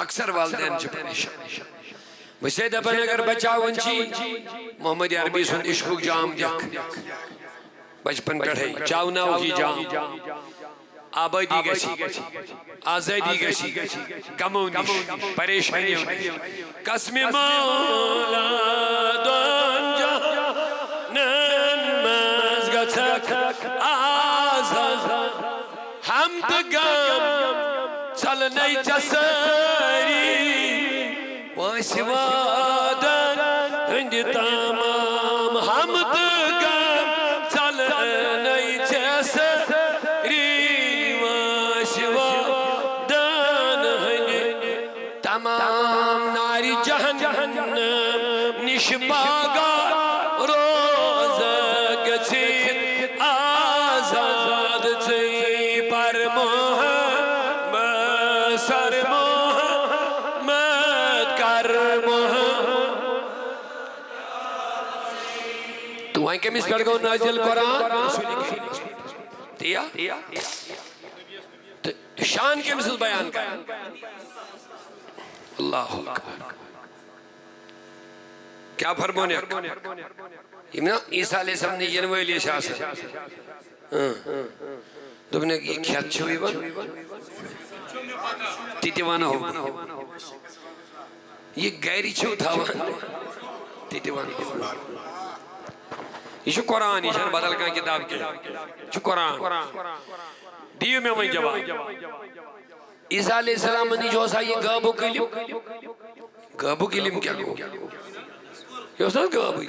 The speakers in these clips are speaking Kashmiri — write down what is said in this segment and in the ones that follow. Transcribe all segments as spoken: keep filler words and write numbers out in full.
اکثر والدین چھِ پریشان۔ بہٕ چھسے دپان، اگر بچاوُن چھی، محمد عربی سُنٛد عشقُک جام دِکھ۔ بچپن پٮ۪ٹھے چاوناوُکھ یہِ جام۔ آبٲدی گژھی، آزٲدی گژھی، غمو نِش، پریشانیو نِش۔ قسمِ مولا دۄن جہانن منٛز گژھکھ آزاد۔ ہم تہٕ غم ژلنَے ژےٚ سٲری۔ وٲنٛسہِ وادن ہٕنٛدِ تمام ہم تہٕ غم ژلنَے ژےٚ سٲری۔ وٲنٛسہِ وادن ہٕنٛدِ تمام نارِ جہنم نِش پاگا روزٕ گٔژھِتھ آزاد۔ ژٕے پر محمد، سر محمد، کر محمد۔ تہٕ وۄنۍ کٔمِس پٮ۪ٹھ گوٚو نٲزِل قرآن؟ رسول کریٖمس پٮ۪ٹھ۔ تی یا؟ تہٕ شان کٔمۍ سٕنٛز بیان کران؟ اللہ اکبر۔ کیا فرمون؟ یِم نا عیسیٰ علیہ السلام نِش یِنہٕ وٲلۍ ٲسۍ آسان۔ اۭں۔ دوٚپُن، یہِ کھٮ۪تھ چھُو یِوان؟ تہِ تہِ وَنہو۔ یہِ گرِ چھِو تھاوان؟ تہِ تہِ وَنہو۔ یہِ چھُ قرآن، یہِ چھَنہٕ بدل کانٛہہ کِتاب کینٛہہ۔ یہِ چھُ قرآن۔ دِیِو مےٚ وۄنۍ جواب۔ عیسیٰ علیہ السلام نِش اوسا یہِ غٲبُک علم؟ غٲبُک علم کیٛاہ گوٚو؟ یہِ اوس نہٕ حظ غٲبٕے۔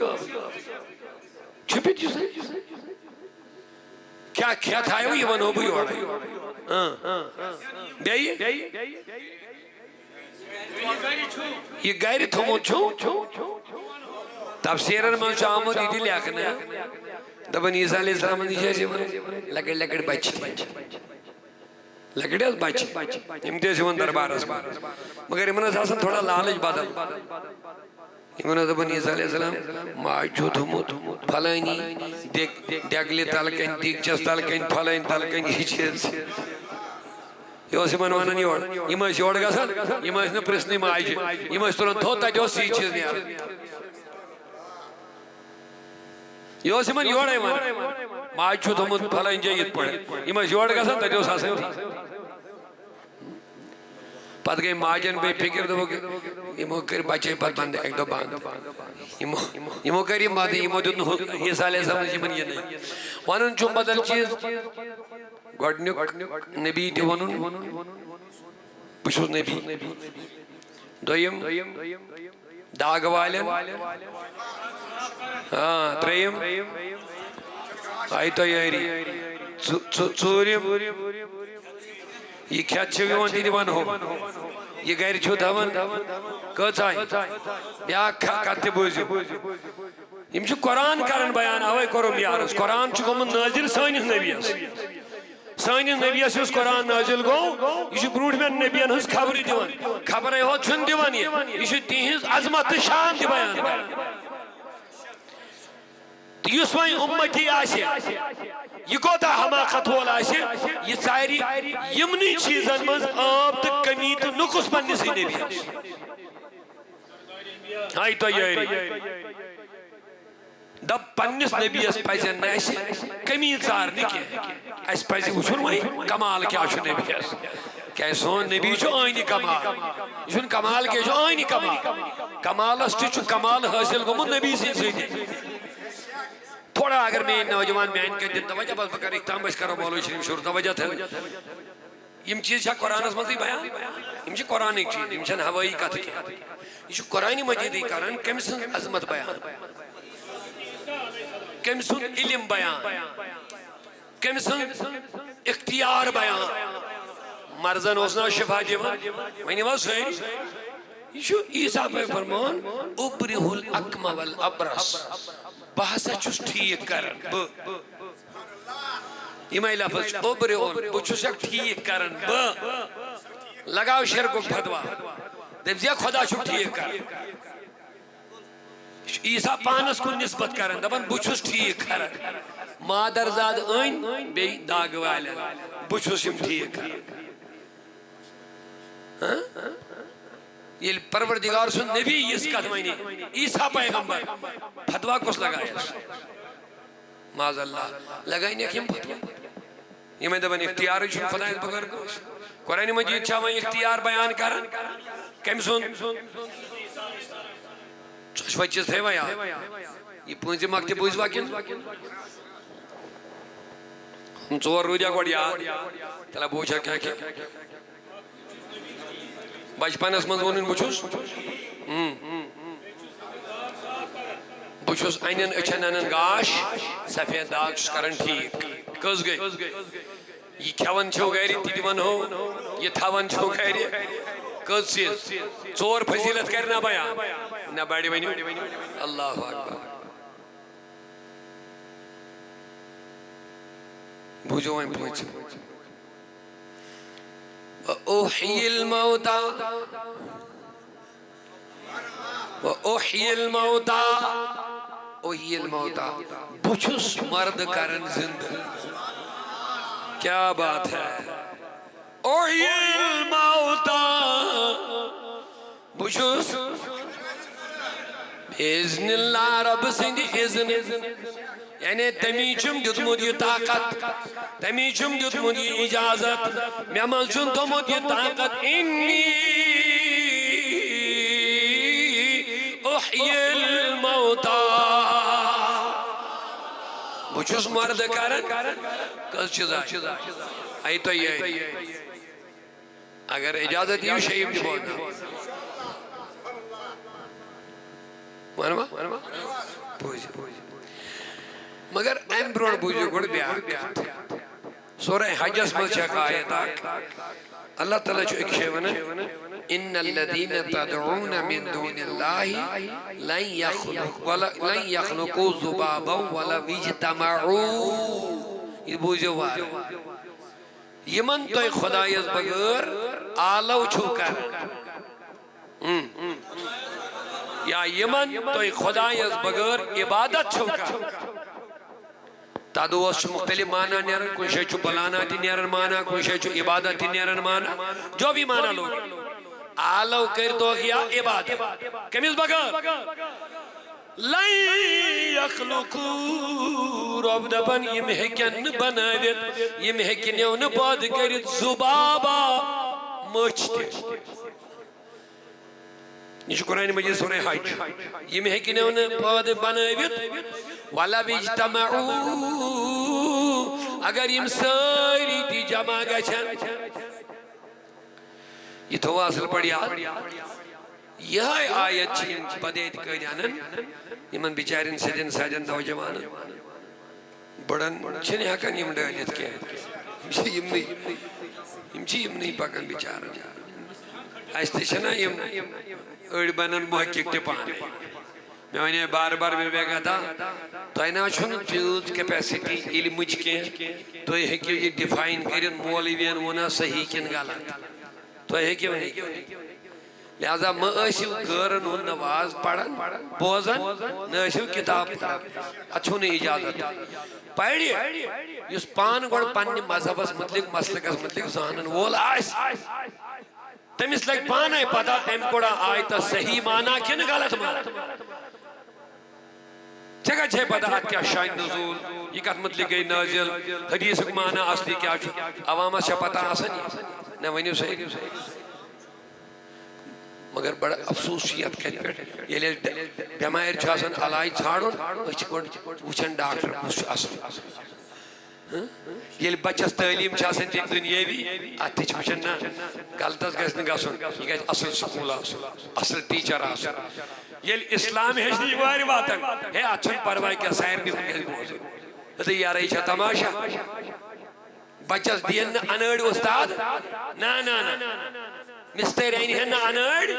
چھُپِتھ یُس۔ کیٛاہ کھٮ۪تھ آیو، یہِ وَنہو بہٕ یورَے۔ اۭں۔ بیٚیہِ؟ یہِ گرِ تھوٚمُت چھُ۔ تفسیٖرن منٛز چھُ آمُت یہِ تہِ لیکھنہٕ۔ دَپان عیسیٰ علیہ السلام نِش ٲسۍ یِوان لۄکٕٹۍ لۄکٕٹۍ بچہِ تہِ۔ لۄکٕٹۍ حظ بچہِ۔ یِم تہِ ٲسۍ یِوان دربارس منٛز۔ مگر یِمن ٲس آسان تھوڑا لالٕچ بدل۔ یِمن اوس دَپان عیسیٰ علیہ السلام، ماجہِ چھُ تھوٚمُت فلٲنی دٮ۪گ-، دٮ۪گلہِ تَلہٕ کَنۍ، دیٖگچَس تَلہٕ کَنۍ، فلٲنۍ تَلہٕ کَنۍ یہِ چیٖز۔ یہِ اوس یِمن وَنان یورٕ۔ یِم ٲسۍ یورٕ گژھان، یِم ٲسۍ نہٕ پرٛژھنٕے ماجہِ۔ یِم ٲسۍ تُلان تھوٚد، تَتہِ اوس یہِ چیٖز نیران۔ یہِ اوس یِمن یورَے وَنان، ماجہِ چھُ تھوٚمُت فلٲنۍ جایہِ یِتھ پٲٹھۍ۔ یِم ٲسۍ یورٕ گژھان، تَتہِ اوس آسان تی۔ پتہٕ گٔے ماجن بیٚیہِ فِکر، دوٚپُکھ، یِمو کٔرۍ بچے پتہٕ بنٛد، اَکہِ دۄہ بنٛد۔ یِمو، یِمو کٔرۍ یِم بنٛد، یِمو دیُت نہٕ ہُہ عیسیٰ علیہ السلام یِمن یِنٕے۔ وَنُن چھُم بدل چیٖز۔ گۄڈٕنیُک نبی تہِ وَنُن، بہٕ چھُس نبی۔ دوٚیِم، داغ والٮ۪ن۔ آ، ترٛیٚیِم۔ آیہِ تۄہہِ یٲری۔ ژُ-، ژُ-، ژوٗرِم۔ یہِ کھٮ۪تھ چھِ یِوان تہِ دِوان ہُہ۔ یہِ گرِ چھُ تھاوان۔ کٔژ آیہِ؟ بیٛاکھ کھ-، کتھ تہِ بوٗزِو۔ یِم چھِ قرآن کران بیان، اوے کوٚرُم یہِ عرض۔ قرآن چھُ گوٚمُت نٲزِل سٲنِس نبیَس۔ سٲنِس نبیَس یُس قرآن نٲزِل گوٚو، یہِ چھُ برٛونٛٹھمٮ۪ن نبیَن ہٕنٛز خبرٕ دِوان۔ خبرے ہوت چھُنہٕ دِوان یہِ۔ یہِ چھُ تِہِنٛز عظمت تہٕ شان تہِ بیان کران۔ تہٕ یُس وۄنۍ اُمتی آسہِ، یہِ کوتاہ حماقت وول آسہِ، یہِ ژارِ یِمنٕے چیٖزن منٛز عٲب تہٕ کمی تہٕ نُقُص پننِسٕے نبیَس۔ ہاے تۄہہِ یٲری۔ دپ، پننِس نبیَس پزن نہٕ اسہِ کمی ژارنہِ کینٛہہ۔ اسہِ پزِ وٕچھُن وۄنۍ کمال کیٛاہ چھُ نبیَس۔ کیٛازِ سون نبی چھُ عٲنہِ کمال۔ یہِ چھُنہٕ کمال کینٛہہ، یہِ چھُ عٲنہِ کمال۔ کمالس تہِ چھُ کمال حٲصِل گوٚمُت نبی سٕنٛدِ سۭتۍ۔ تھوڑا اگر میٲنۍ نوجوان میانہِ کتھِ دِن توجہ، بس بہٕ کرٕ اختتام، أسۍ کرو مولوی شریف شروع، توجہ تھٲوِو۔ یِم چیٖز چھا قرآنس منٛزٕے بیان؟ یِم چھِ قرآنٕکۍ چیٖز، یِم چھَنہٕ ہوٲیی کَتھٕ کینٛہہ۔ یہِ چھُ قرآنِ مجیدٕے کران، کٔمۍ سٕنٛز عظمت بیان، کٔمۍ سُنٛد علم بیان، کٔمۍ سُنٛد اختیار بیان۔ مرضن اوس نا شفا دِوان، ؤنِو حظ سٲری۔ یہِ چھُ عیسیٰ پٲٹھۍ فرمان، "ابرئ الاکمہ والابرص"، بہٕ ہسا چھُس ٹھیٖک کران، بہٕ۔ یِمے لفظ چھِ، "ابرئ ال"، بہٕ چھُس اکھ ٹھیٖک کران، بہٕ۔ لگاو شرکُک فتوا۔ دٔپۍ زِ خدا چھُ ٹھیٖک کران۔ یہِ چھُ عیسیٰ پانس کُن نسبت کران، دپان، "بہٕ چھُس ٹھیٖک کران۔" مادر زاد أنۍ، بیٚیہِ داغہٕ والٮ۪ن، "بہٕ چھُس یِم ٹھیٖک کران۔" ہاں؟ ییٚلہِ پروردگار سُنٛد نبی یِژھ کتھ ونہِ، عیسیٰ پیغمبر، فتوا کُس لگایس؟ معاذ اللہ، لگاینکھ یِم فتوا۔ یِمے دپان اختیارٕے چھُنہٕ خۄدایس بغٲر کٲنٛسہِ۔ قرآن مجید چھا وۄنۍ اختیار بیان کران؟ کٔمۍ سُنٛد؟ ژٕ چھُ وۄنۍ چیٖز تھٲیوا یاد؟ یہِ پٲنٛژِم اکھ تہِ بوٗزوا کِنہٕ؟ ہُم ژور روٗدیا گۄڈٕ یاد؟ تیٚلہِ بوٗزا کیٛاہ کیٛاہ؟ بچپنس منٛز ووٚنُن بہٕ چھُس، ہُم۔ بہٕ چھُس انٮ۪ن أچھن انان گاش، سفید داغ چھُس کران ٹھیٖک۔ کٔژ گٔے؟ یہِ کھٮ۪وان چھِو گرِ، تہِ دِوان ہو، یہِ تھاوان چھِو گرِ۔ کٔژ چیٖز؟ ژور فضیلت کرِ نہ بیان؟ نہ بڑِ ؤنِو۔ اللہ اکبر۔ بوٗزِو وۄنۍ پوٗنٛژِم۔ وأحيي الموتى، وأحيي الموتى، أحيي الموتى، بہٕ چھُس مردٕ کران زِندٕ۔ کیا بات ہے۔ أحيي الموتى، بہٕ چھُس بِإذن اللہ، رۄبہٕ سٕنٛدِ اِذنہٕ۔ یعنی تٔمی چھُم دیُتمُت یہِ طاقت، تٔمی چھُم دیُتمُت یہِ اجازت، مےٚ منٛز چھُن تھوٚمُت یہِ طاقت۔ إني أحيي الموتى۔ بہٕ چھُس مردٕ کران۔ کٔژ چیٖز آے؟ آیہِ تۄہہِ یٲری؟ اگر اجازت یِیو، شیٚیِم تہِ بوزناو۔ وَنوا؟ بوٗزِو۔ مگر اَمہِ برونٛٹھ بوٗزِو گۄڈٕ بیٛاکھ کَتھ۔ سورہ حجس منٛز چھِ اکھ آیت اکھ۔ اللہ تعالیٰ چھُ أکِس جایہِ وَنان، "إن الذين تدعون من دون الله لن يخلق-، ولا-، لن يخلقوا ذبابا ولو اجتمعوا۔" یہِ بوٗزِو وارٕ۔ یِمن تُہۍ خۄدایس بغٲر آلو چھِو کران، اۭں، یا یِمن تُہۍ خۄدایس بغٲر عبادت چھِو کران۔ تدعوس چھُ مختلف معنی نیران، کُنہِ جایہِ چھُ بُلانا تہِ نیران معنی، کُنہِ جایہِ چھُ عبادت تہِ نیران معنی۔ جو بھی معنی لوگ، آلو کٔرۍتوکھ یا عبادت۔ کٔمِس بغٲر؟ لن یخلقوا، رۄب دپان، یِم ہیٚکن نہٕ بنٲوِتھ، یِم ہیٚکنو نہٕ پٲدٕ کٔرِتھ ذبابا، مٔچھ تہِ۔ یہِ چھُ قرآن مجید سورہ حج۔ یِم ہیٚکنو نہٕ پٲدٕ بنٲوِتھ، ولو اجتمعوا، اگر یِم سٲری تہِ جمع گژھن۔ یہِ تھوٚو اصل پٲٹھۍ یاد۔ یِہے آیت چھِ یِم بد اعتقٲدۍ انان، یِمن بِچارٮ۪ن سیٚدٮ۪ن سادٮ۪ن نوجوانن، بٕڑن چھِنہٕ ہٮ۪کان یِم ڈٲلِتھ کینٛہہ۔ یِم چھِ یِمنٕے، یِم چھِ یِمنٕے پکان بِچارن۔ اسہِ تہِ چھِنہ یِم أڑۍ بنان محقق تہِ پانے۔ مےٚ وَنے بار بار، مےٚ وَنے، گدا، تۄہہِ نہ چھُنہٕ تیٖژ capacity علمٕچ کینٛہہ، تُہۍ ہیٚکِو یہِ define کٔرِتھ، مولویَن ووٚنا صحیح کِنہٕ غلط؟ تُہۍ ہیٚکِو نہٕ۔ لہذا مہ ٲسِو غٲرن ہُنٛد نہ واز پران، بوزان، نہ ٲسِو کتاب پران۔ اتھ چھُو نہٕ اجازت۔ پرِ، یُس پانہٕ گۄڈٕ پننہِ مذہبس متعلق، مسلکس متعلق زانن وول آسہِ، تٔمِس لگہِ پانے پتہ، أمۍ کوٚڑا آیتس صحیح معنی کِنہٕ غلط معنی۔ ژےٚ کتہِ چھے پتہ اتھ کیٛاہ شانِ نزول، یہِ کتھ متعلق گٔے نٲزِل، حدیثُک معنی اصلی کیٛاہ چھُ؟ عوامس چھا پتہ آسان یہِ؟ نہ، ؤنِو صحیح۔ مگر بڑٕ افسوس چھُ یتھ کتھِ پٮ۪ٹھ، ییٚلہِ أسۍ بٮ۪-، بٮ۪مارِ چھُ آسان علاج ژھانڈُن، أسۍ چھِ گۄڈٕ وٕچھان ڈاکٹر کُس چھُ اصل۔ ہہ؟ ییٚلہِ بچس تعلیٖم چھِ آسان دِنۍ دُنیٲوی، اتھ تہِ چھِ وٕچھان، نہ، غلطس گژھِ نہٕ گژھُن، یہِ گژھِ اصل سکوٗل آسُن، اصل ٹیٖچر آسُن۔ ییٚلہِ اسلام ہیٚچھنٕچ وارِ واتان، ہے، اتھ چھُنہٕ پرواے کینٛہہ، سارنٕے ہُنٛد گژھِ بوزُن۔ دوٚپُن، یارٕ، یہِ چھا تماشا؟ بچس دِین نہٕ انٲڑۍ استاد؟ نہ، نہ، نہ۔ مِستٔرۍ انہِ ہن نہٕ انٲڑۍ۔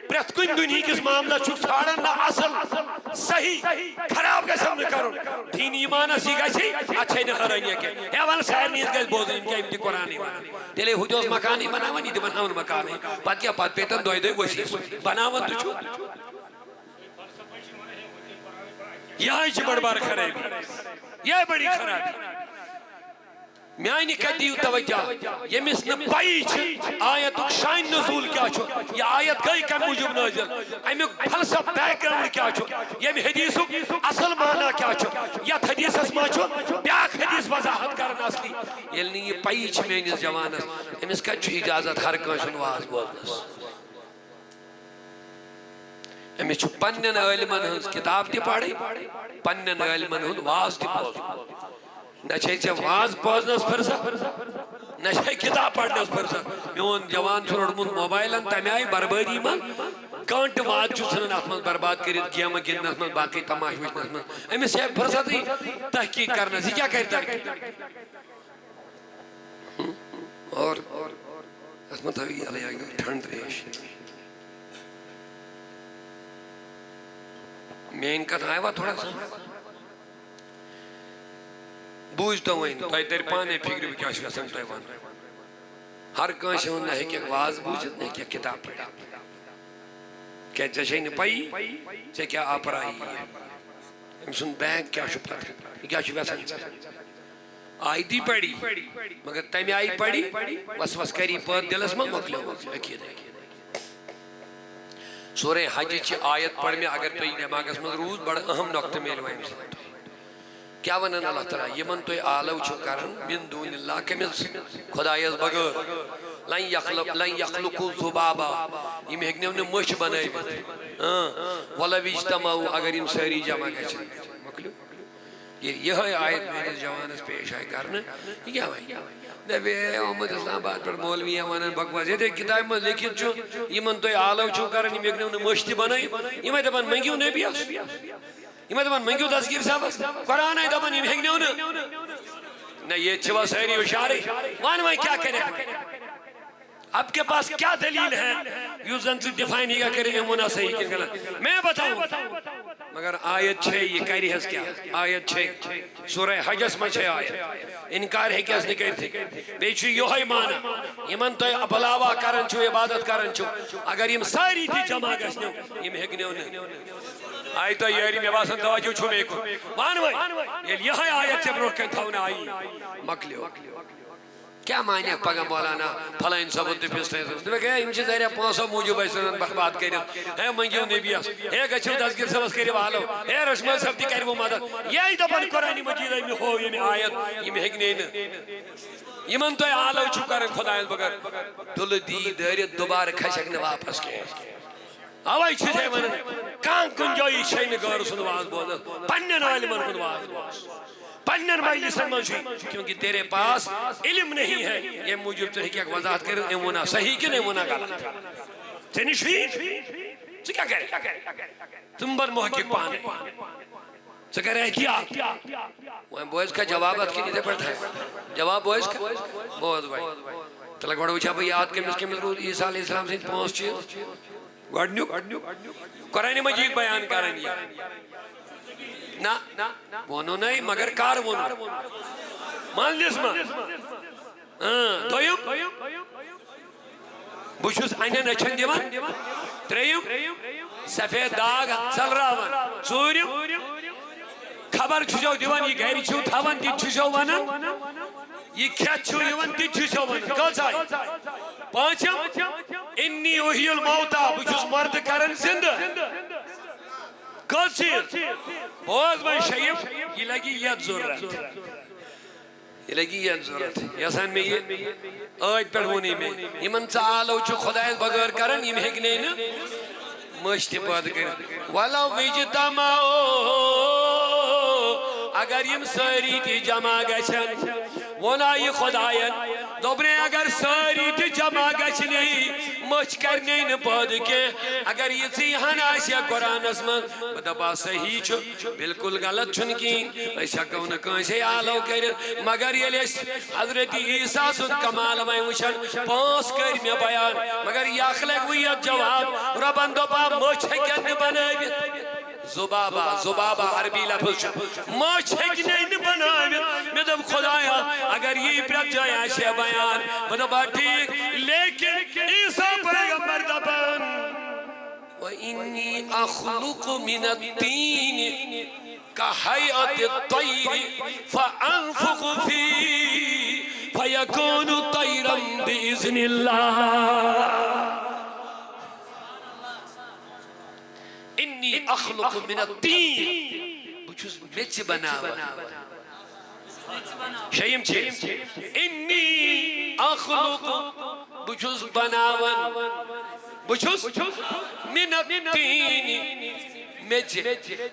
پرٛٮ۪تھ کُنہِ دُنہِکِس معاملس چھُکھ ژھانڈان نہ اصل، صحیح، خراب گژھٮ۪م نہٕ کرُن۔ دیٖن ایٖمانس یہِ گژھِ، اتھ چھے نہٕ حٲرٲنی کینٛہہ۔ ہے، ون سارنٕے یہِ گژھِ بوزُن، یِم کیٛاہ، یِم تہِ قرآنٕے ونان۔ تیٚلے ہُتہِ اوس مکانٕے بناوان، یہِ تہِ بناوان مکانٕے۔ پتہٕ کیٛاہ، پتہٕ پیٚیہِ تن دۄیہِ دۄہہِ ؤسِتھ۔ بناوان تہِ چھُ۔ یِہے چھِ بٔڑ بار خرٲبی۔ یِہے بٔڑی خرٲبی۔ میانہِ کتھِ دِیِو توجہ، ییٚمِس نہٕ پَیی چھِ آیتُک شان نزول کیٛاہ چھُ، یہِ آیت گٔے کَمہِ موٗجوٗب نٲزِل، اَمیُک فلسفہ، بیک گراؤنڈ کیٛاہ چھُ، ییٚمہِ حدیثُک اصل معنی کیٛاہ چھُ، یتھ حدیثس منٛز چھُ بیاکھ حدیث وضاحت کران اصلی۔ ییٚلہِ نہٕ یہِ پَیی چھِ میٲنِس جوانس، أمِس کتہِ چھُ اجازت ہر کٲنٛسہِ ہُنٛد واز بوزنس؟ أمِس چھُ پننٮ۪ن عٲلمن ہٕنٛز کِتاب تہِ پرٕنۍ، پننٮ۪ن عٲلمن ہُنٛد واز تہِ بوزُن۔ نہ چھے ژےٚ واز بوزنس فرصت، نہ چھے کِتاب پرنس فرصت۔ میون جوان چھُ روٚٹمُت موبایلن تمہِ آیہِ بربٲدی منٛز، گٲنٹہٕ واد چھُ ژھٕنان اتھ منٛز برباد کٔرِتھ، گیمہٕ گِنٛدنس منٛز، باقٕے تماشہٕ وٕچھنس منٛز۔ أمِس چھے فرصتٕے تحقیق کرنس، یہِ کیٛاہ کرِ تحقیق؟ اور اتھ منٛز تھٲوِو یلہٕ اکھ ٹھنڈ تریش۔ میٲنۍ کتھ آیوا تھوڑا سا؟ بوٗزتو وۄنۍ، تۄہہِ ترِ پانے فِکرِ بہٕ کیٛاہ چھُس یژھان تۄہہِ ونُن۔ ہر کٲنٛسہِ ہُنٛد نہ ہیٚکہِ واز بوٗزِتھ، نہ ہیٚکہِ کِتاب پٔرِتھ۔ کیٛازِ ژےٚ چھے نہٕ پَیی، ژےٚ کیٛاہ آپرائی یہِ۔ أمۍ سُنٛد بینک کیٛاہ چھُ پتہ، یہِ کیٛاہ چھُ یژھان ژےٚ؟ آیتی پری، مگر تمہِ آیہِ پری، وسوس کری پٲدٕ دِلس منٛز، مۄکلیو عقیٖدے۔ سورہ حجٕچ چھِ آیت پرِ مےٚ، اگر تۄہہِ دٮ۪ماغس منٛز روٗز، بڑٕ اہم نۄقطہٕ میلہِ وۄنۍ امہِ سۭتۍ تۄہہِ۔ کیٛاہ ونان اللہ تعالیٰ؟ یِمن تُہۍ آلو چھِو کران، من دون اللہ، کٔمِس؟ خدایس بغٲر۔ لن یخلق، لن یخلقوا ذبابا، یِم ہیٚکہِ نہٕ مٔچھ بنٲوِتھ۔ اۭں، ولو اجتمعوا، اگر یِم سٲری جمع گژھن۔ مۄکلیو۔ ییٚلہِ یِہوٚے آیت میٲنِس جوانس پیش آیہِ کرنہٕ، یہِ کیٛاہ وَنہِ؟ دَپہِ، "اے، آمُت اسلام آباد پٮ۪ٹھ مولوی یا وَنان بکواس۔ ییٚتہِ کِتابہِ منٛز لیکھِتھ چھُ، یِمن تُہۍ آلو چھِو کران، یِم ہیٚکہِ نہٕ مٔچھ تہِ بنٲیِتھ۔ یِمے دَپان، 'منٛگِو نبیَس۔' یِمے دَپان، 'منٛگِو دستگیٖر صٲبس۔' قرآنے دَپان، یِم ہیٚکہِ نہٕ نہٕ۔" نہ، ییٚتہِ چھِ وۄنۍ سٲری ہُشارٕے۔ وَن وۄنۍ کیٛاہ کَرِ؟ آپ کے پاس کیا دلیل ہے؟ یُس زن ژٕ ڈیفائن ہیٚککھ کٔرِتھ، أمۍ ووٚنا صحیح کِنہٕ غلط؟ میں بتاؤں۔ مگر آیت چھے، یہِ کرِ حظ کیٛاہ؟ آیت چھے، سورہ حجس منٛز چھے آیت۔ انکار ہیٚکہِ حظ نہٕ کٔرِتھ۔ بیٚیہِ چھُ یِہوٚے معنی، یِمن تُہۍ بُلاوا کران چھِو، عبادت کران چھِو، اگر یِم سٲری تہِ جمع گژھنو، یِم ہیٚکنو نہٕ۔ آیہِ تۄہہِ یٲری؟ مےٚ باسان توجہ چھُ مےٚ کُن۔ وَن وۄنۍ، ییٚلہِ یِہوٚے آیت ژےٚ برونٛہہ کنہِ تھاونہٕ آیی، مۄکلیو۔ کیٛاہ مانیکھ پگاہ مولانا فلٲنۍ صٲبُن تہٕ فِستٲنۍ صٲبُن؟ دوٚپُکھ، "ہے، یِم چھِ ذٔریعہ پونٛسو موٗجوٗب اَسہِ سۭتۍ برباد کٔرِتھ۔ ہے، مٔنٛگِو نبیَس۔ ہے، گٔژھِو دستگیٖر صٲبَس کٔرِو حالو۔ ہے، رشمٲلۍ صٲب تہِ کَرِوٕ مدد۔" یہِ دَپان قرآنِ مجیٖد، أمۍ ہوو ییٚمہِ آیت، یِم ہیٚکۍ نہٕ أنِتھ۔ یِمَن تُہۍ آلو چھِو کَران خۄدایَس بغٲر، دُلہٕ دی دٲرِتھ دُبارٕ کھسٮ۪کھ نہٕ واپس کینٛہہ۔ اوے چھُ سے ونان، کانٛہہ کُنہِ جایہِ چھے نہٕ غٲر سُنٛد واز بوزنس، پننٮ۪ن عالمن ہُنٛد واز بوز۔ پننٮ۪ن مجلسن منٛز چھُے، کیونکہ تیرے پاس علم نہیں ہے، ییٚمہِ موٗجوٗب ژٕ ہیٚککھ وضاحت کٔرِتھ، أمۍ ووٚنا صحیح کِنہٕ أمۍ ووٚنا غلط۔ ژےٚ نِش چھُے، ژٕ کیٛاہ کرکھ؟ ژٕ بن محقق پانے۔ ژٕ کر احتیاط۔ وۄنۍ بوز کھا جواب اتھ کِنہٕ یِتھے پٲٹھۍ تھاوِ؟ جواب بوز کھا؟ بوز وۄنۍ۔ تیٚلہِ گۄڈٕ وٕچھا بہٕ یاد کٔمِس کٔمِس روٗد عیسیٰ علیہ السلام سٕنٛدۍ پانٛژھ چیٖز۔ گۄڈٕنیُک، قرآنِ مجیٖد بیان کران یہِ۔ نہ، ووٚنُو نَے، مگر کر ووٚنُو؟ منٛزس منٛز۔ اۭں، دوٚیُم، بہٕ چھُس اَنٮ۪ن أچھن دِوان۔ ترٛیٚیِم، سفید داغ ژٔلراوان۔ ژوٗرِم، خبر چھُسو دِوان، یہِ گرِ چھِو تھاوان، تہِ تہِ چھُسو وَنان۔ یہِ کھٮ۪تھ چھُو یِوان، تہِ تہِ چھُسو وَنان۔ کٔژ آیہِ؟ پٲنٛژِم، انی احیی الموتیٰ، بہٕ چھُس مردٕ کران زِندٕ۔ کٔژ چیٖز؟ بوز وۄنۍ شیٚیِم، یہِ لگہِ یتھ ضروٗرت۔ یہِ لگہِ یتھ ضروٗرت۔ یژھان مےٚ یہِ ٲدۍ پٮ۪ٹھ ووٚنُے مےٚ۔ یِمن ژٕ آلو چھُ خۄدایس بغٲر کران، یِم ہیٚکہِ نے نہٕ مٔشتھ تہِ پٲدٕ کٔرِتھ۔ ولو اجتمعوا، اگر یِم سٲری تہِ جمع گژھن، ووٚنا یہِ خۄداین، دوٚپنے اگر سٲری تہِ جمع گژھنٕے، مٔچھ کرنے نہٕ پٲدٕ کینٛہہ۔ اگر یِژٕے ہن آسہِ ہا قرآنس منٛز، بہٕ دپہٕ ہا صحیح چھُ، بالکل غلط چھُنہٕ کِہیٖنۍ، أسۍ ہٮ۪کو نہٕ کٲنٛسے آلو کٔرِتھ۔ مگر ییٚلہِ أسۍ حضرت عیسیٰ سُنٛد کمال وۄنۍ وٕچھن، پانٛژھ کٔرۍ مےٚ بیان، مگر یہِ اکھ لگہِ وۄنۍ یتھ جواب، رۄبن دوٚپا مٔچھ ہیٚکن نہٕ بنٲوِتھ۔ ذبابہ، ذبابہ عربی لفظ چھُ، مٔچھ ہیٚکہِ نہٕ أمۍ بنٲوِتھ۔ مےٚ دوٚپ، خۄدایا، اگر یی پرٛٮ۪تھ جایہِ آسہِ ہے بیان، بہٕ دَپہٕ ہا، ٹھیٖک، لیکن عیسیٰ پیغمبر دَپان، وَإِنِّي أَخْلُقُ مِنَ الطِّينِ كَهَيْئَةِ الطَّيْرِ فَأَنفُخُ فِيهِ فیکون طیرا باذن اللہ۔ انی اخلق من الطین، بہٕ چھُس میٚژِ بناوان۔ شیٚیِم چیٖز، انی اخلق، بہٕ چھُس بناوان، بہٕ چھُس من الطین، میٚژِ،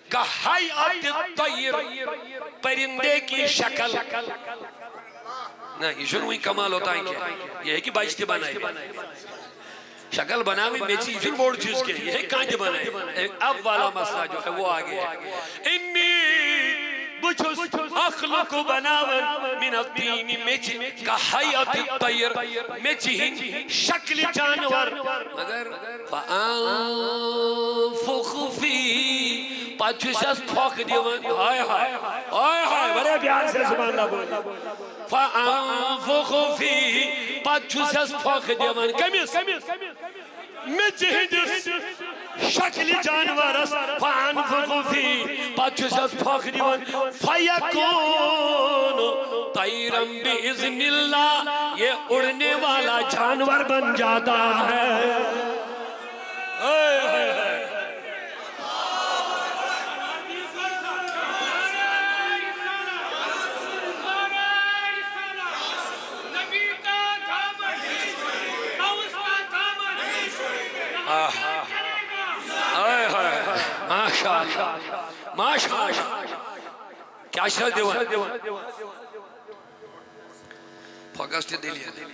کہیئۃ الطیر، پرندے کی شکل۔ نہ، یہِ چھُنہٕ وٕنہِ کمال اوٚتام کینٛہہ، یہِ ہیٚکہِ بچہِ تہِ بنٲوِتھ۔ شکل بناوٕنۍ میٚژِ، یہِ چھُنہٕ بوٚڑ چیٖز کینٛہہ، یہِ ہیٚکہِ کانٛہہ تہِ بنٲوِتھ۔ اب والا مسئلہ جو ہے وہ آگے ہے۔ انی، بہٕ چھُس اخلق، بناوان، من الطین، میٚژِ، کہیئۃ الطیر، میٚژِ ہِنٛدۍ شکلہِ جانور۔ مگر فانفخ فیہ، پتہٕ چھُس یس پھۄکھ دِوان۔ ہاے ہاے، ہاے ہاے، واریاہ پیار سے زبان لبٲوِتھ۔ فانفخ فیہ، پتہٕ چھُس یس پھۄکھ دِوان۔ کٔمِس؟ میٚژِ ہٕنٛدِس شکلہِ جانورس۔ فانفخ فیہ، پتہٕ چھُس یس پھۄکھ دِوان۔ فیکون طیرا باذن اللہ، یہ اڑنے والا جانور بن جاتا ہے۔ ہائے، ہائے، ہائے۔ آہ۔ ہائے، ہائے، ہائے۔ ماشاء اللہ۔ ماشاء اللہ۔ کیا شاہ دیوان؟ فوکس تہِ دٔلیٖل۔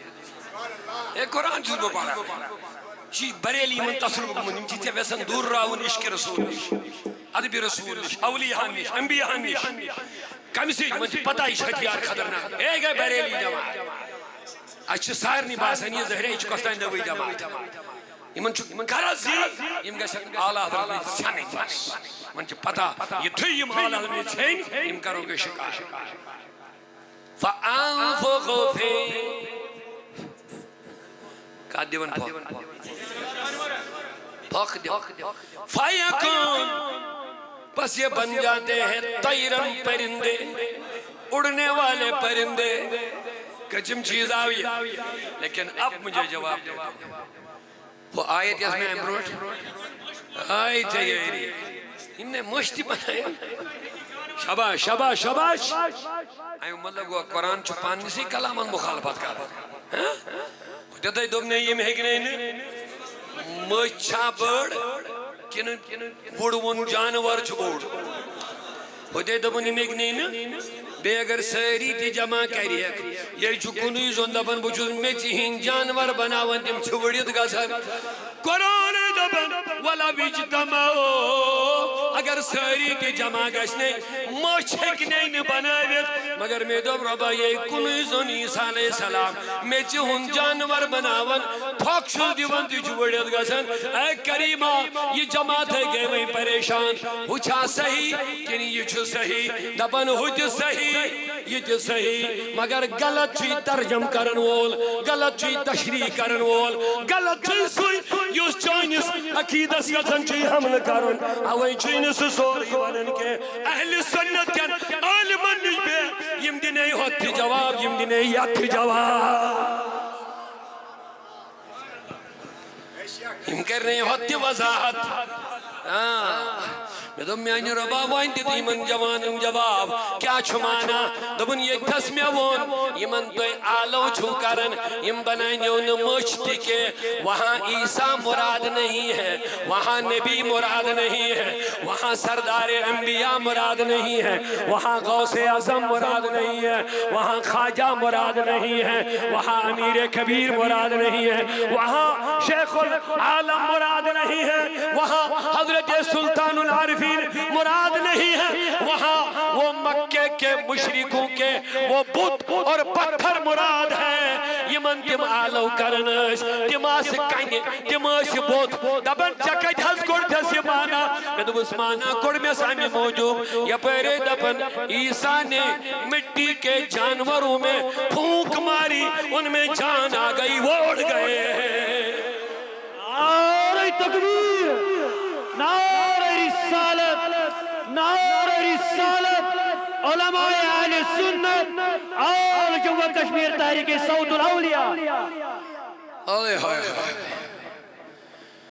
ہے، قرآن چھُس بہٕ پران۔ یہِ چھِ بریلی یِمن تصرف گوٚمُت، یِم چھِ ژےٚ یژھان دوٗر راوُن عشق رسول نِش، ادب رسول نِش، اولیاہن نِش، انبیاہن نِش۔ کمہِ سۭتۍ؟ یِمن چھِ پتہ یہِ چھُ ہتھیار خطرناک۔ ہے گٔے بریلی جماعت۔ اَسہِ چھِ سارنٕے باسان، یہِ زہرے چھُ کۄستانۍ دَبٕے جماعت۔ یِمن چھُ غرض یہِ، یِم گژھن اعلیٰ حضرت نِش ژھٮ۪نٕنۍ بس۔ یِمن چھِ پتہ، یُتھُے یِم اعلیٰ حضرت نِش ژھیٚنۍ، یِم کرو گٔے شکار۔ فانفخ فیہ۔ کتھ دِوان پھۄکھ؟ پھۄکھ دِوان۔ فیکون۔ بس یہ بن جاتے ہیں طیرا، پرندے، اڑنے والے پرندے۔ کچم چیز آوی۔ لیکن اب مجھے جواب دے دو۔ وہ آیت یس میں امہِ برونٛٹھ آیہِ تیٲری۔ یِم نے مٔشتٕے بنایا۔ شاباش، شاباش، شاباش۔ اَمیُک مطلب گوٚو، قرآن چھُ پننِسٕے کلامن مخالفت کران۔ ہاں؟ تیٚلہِ دوٚپ نے، یِم ہیٚکہِ نے نہٕ مٔچھ چھا بٔڑ کِنہٕ وُڑوُن جانور چھُ بوٚڑ۔ ہُتہِ دوٚپُن، یِم ہیٚکہِ نے نہٕ۔ بیٚیہِ اگر سٲری تہِ جمع کریکھ، یہِ چھُ کُنُے زوٚن دپان، بہٕ چھُس میٚژِ ہِنٛدۍ جانور بناوان، تِم چھِ ؤڑِتھ گژھان۔ قرآن دپان، ولو اجتمعوا، اگر سٲری تہِ جمع گژھِ نے، مٔچھ ہیٚکہِ نے نہٕ بنٲوِتھ۔ مگر مےٚ دوٚپ، رۄبا، یہِ کُنُے زوٚن عیسیٰ علیہ السلام میٚژِ ہُنٛد جانور بناوان، پھۄکھ چھُس دِوان، تہِ چھُ ؤڑِتھ گژھان۔ اے کریما، یہِ جماعت ہے گٔے وۄنۍ پریشان، ہُہ چھا صحیح کِنہٕ یہِ چھُ صحیح؟ دپان، ہُہ تہِ صحیح، یہِ تہِ صحیح، مگر غلط چھُ یہِ ترجم کرن وول، غلط چھُ یہِ تشریح کرن وول، غلط چھُ یہِ سُے، یُس چٲنِس عقیدس یژھان چھُ یہِ حملہٕ کرُن۔ اوے چھُے نہٕ سُہ سورُے ونان کینٛہہ۔ اہل سنت کٮ۪ن عالمن نِش بیٚہہ، یِم دِنے ہۄتھ تہِ جواب، یِم دِنے یتھ تہِ جواب۔ یِم کرِ نہٕ ہۄتھ تہِ وضاحت۔ آ، مےٚ دوٚپ، میانہِ رۄبا، وۄنۍ دِتہٕ یِمن جوانن جواب، کیٛاہ چھُ معنہ؟ دوٚپُن، ییٚتہِ تھس مےٚ ووٚن، یِمن تُہۍ آلو چھِو کران، یِم بناونیو نہٕ مٔچھ تہِ کینٛہہ۔ وہاں عیسیٰ مراد نہیں ہے، وہاں نبی مراد نہیں ہے، وہاں سردار انبیاء مراد نہیں ہے، وہاں غوث اعظم مراد نہیں ہے، وہاں خواجہ مراد نہیں ہے، وہاں امیر کبیر مراد نہیں ہے، وہاں شیخ العالم مراد نہیں ہے، وہاں حضرت سلطان العارفین مراد نہیں ہے، وہاں وہ مکے کے مشرکوں کے وہ بت اور پتھر مراد ہیں۔ یِمن تِم آلو کران ٲسۍ، تِم آسہٕ کنہِ، تِم ٲسۍ بت۔ دپان، ژےٚ کتہِ حظ کوٚڑتھس یہِ معنہ؟ مےٚ دوٚپُس، معنہ کوٚڑمس امہِ موٗجوٗب، یپٲرۍ ٲسۍ دپان، عیسیٰ نے مٹی کے جانوروں میں پھونک ماری، ان میں جان آ گئی، وہ اڑ گئے۔ نعرہ تکبیر، نعرہ رسالت، نعرہ رسالت، علماء اہل سنت، آل و کشمیر تحریک صوت الاولیاء۔ ہائے ہائے ہائے۔